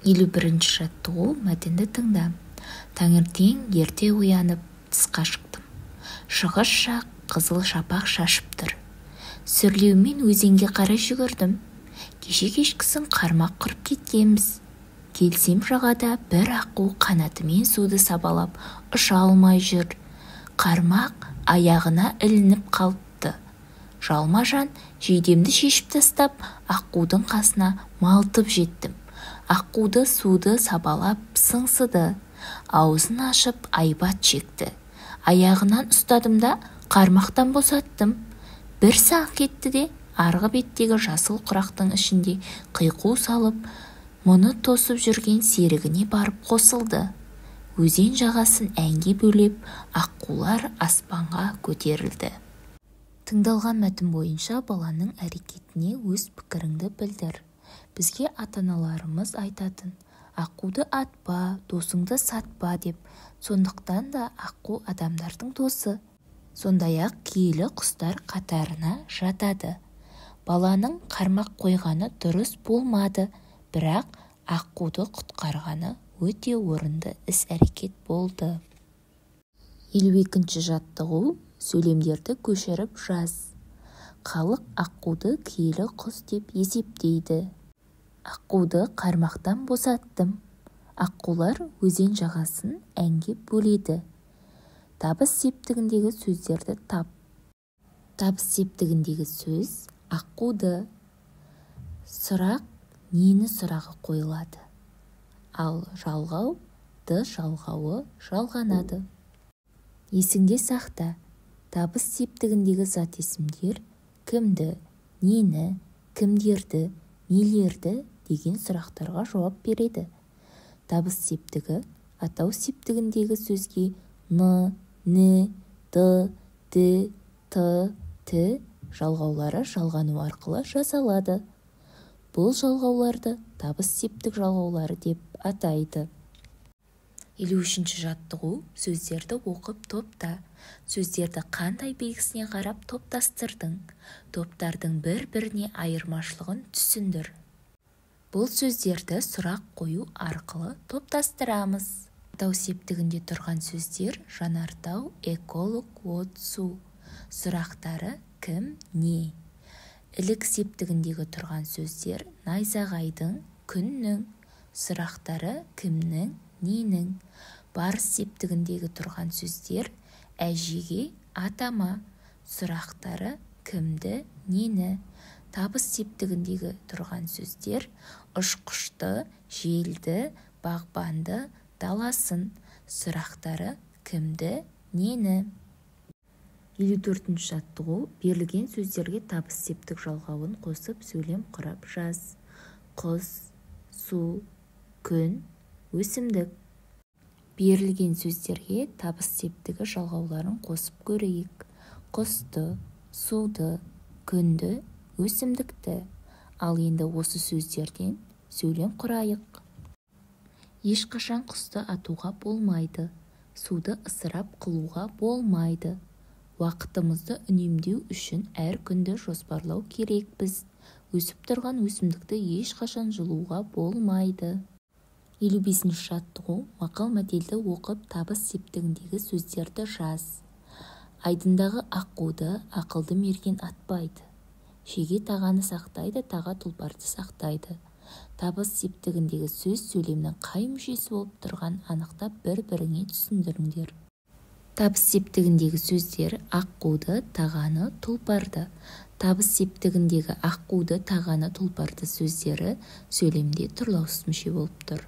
51 жаттығу. Мәтінді тыңда. Таңертең ерте оянып, тысқа шықтым. Шығыс жақ қызыл шапақ шашып тұр. Сүрлеумен өзенге қарай жүгірдім. Кеше кешкісін қармақ құрып кеткенбіз. Келсем, жағада бір аққу қанатымен суды сабалап, ұша алмай жүр. Қармақ аяғына ілініп қалыпты. Жалма-жан жейдемді шешіп тастап, аққудың қасына малтып жеттім. Аққуды суды сабалап сыңсыды. Аузын ашып айбат шекті. Аяғынан ұстадым да қармақтан босаттым. Бір саңқ етті де, арғы беттегі жасыл құрақтың ішінде қиқу салып, мұны тосып жүрген серігіне барып қосылды. Өзен жағасын әнге бөлеп, аққулар аспанға көтерілді. Тыңдалған мәтін бойынша баланың әрекетіне өз пікіріңді білдір. Бізге ата-аналарымыз айтатын: «Аққуды атпа, досыңды сатпа», – деп. Сондықтан да аққу адамдардың досы. Сондай-ақ киелі құстар қатарына жатады. Баланың қармақ қойғаны дұрыс болмады, бірақ аққуды құтқарғаны өте орынды іс-әрекет болды. 52 жаттығу. Сөйлемдерді көшіріп жаз. Халық аққуды киелі құс деп есептейді. Аққуды қармақтан босаттым. Аққулар өзен жағасын әнге бөледі. Табыс септігіндегі сөздерді тап. Табыс септігіндегі сөз: аққуды. Сұрақ «нені» сұрағы қойылады, ал жалғау «ды» жалғауы жалғанады. Есіңде сақта: табыс септігіндегі зат есімдер кімді, нені, кімдерді, нелерді деген сұрақтарға жауап береді. Табыс септігі атау септігіндегі сөзге ны, ні, ды, ді, ты, ті жалғаулары жалғану арқылы жасалады. Бұл жалғауларды табыс септік жалғаулары деп атайды. 53 жаттығу. Сөздерді оқып, топта. Сөздерді қандай белгісіне қарап топтастырдың? Топтардың бір-бірінен айырмашылығын түсіндір. Бұл сөздерді сұрақ қою арқылы топтастырамыз. Атау септігінде тұрған сөздер: жанартау, эколог, от, су. Сұрақтары: кім, не? Ілік септігіндегі тұрған сөздер: найзағайдың, күннің. Сұрақтары: кімнің, ненің? Барыс септігіндегі тұрған сөздер: әжеге, атама. Сұрақтары: кімді, нені? Табыс септігіндегі тұрған сөздер: ұшқышты, желді, бағбанды, даласын. Сұрақтары: кімді, нені? 54 жаттығу. Берілген сөздерге табыс септік жалғауын қосып, сөйлем құрап жаз. Құс, су, күн, өсімдік. Берілген сөздерге табыс септігі жалғауларын қосып көрейік: құсты, суды, күнді, өсімдікті. Ал енді осы сөздерден сөйлем құрайық. Ешқашан құсты атуға болмайды. Суды ысырап қылуға болмайды. Уақытымызды үнемдеу үшін әр күнді жоспарлау керекпіз. Өсіп тұрған өсімдікті ешқашан жұлуға болмайды. 55 жаттығу. Мақал-мәтелді оқып, табыс септігіндегі сөздерді жаз. Айдындағы аққуды ақылды мерген атпайды. Шеге тағаны сақтайды, таға тұлпарды сақтайды. Табыс септігіндегі сөз сөйлемнің қай мүшесі болып тұрғанын анықтап, бір-біріңе түсіндіріңдер. Табыс септігіндегі сөздер: аққуды, тағаны, тұлпарды. Табыс септігіндегі аққуды, тағаны, тұлпарды сөздері сөйлемде тұрлаусыз мүше болып тұр.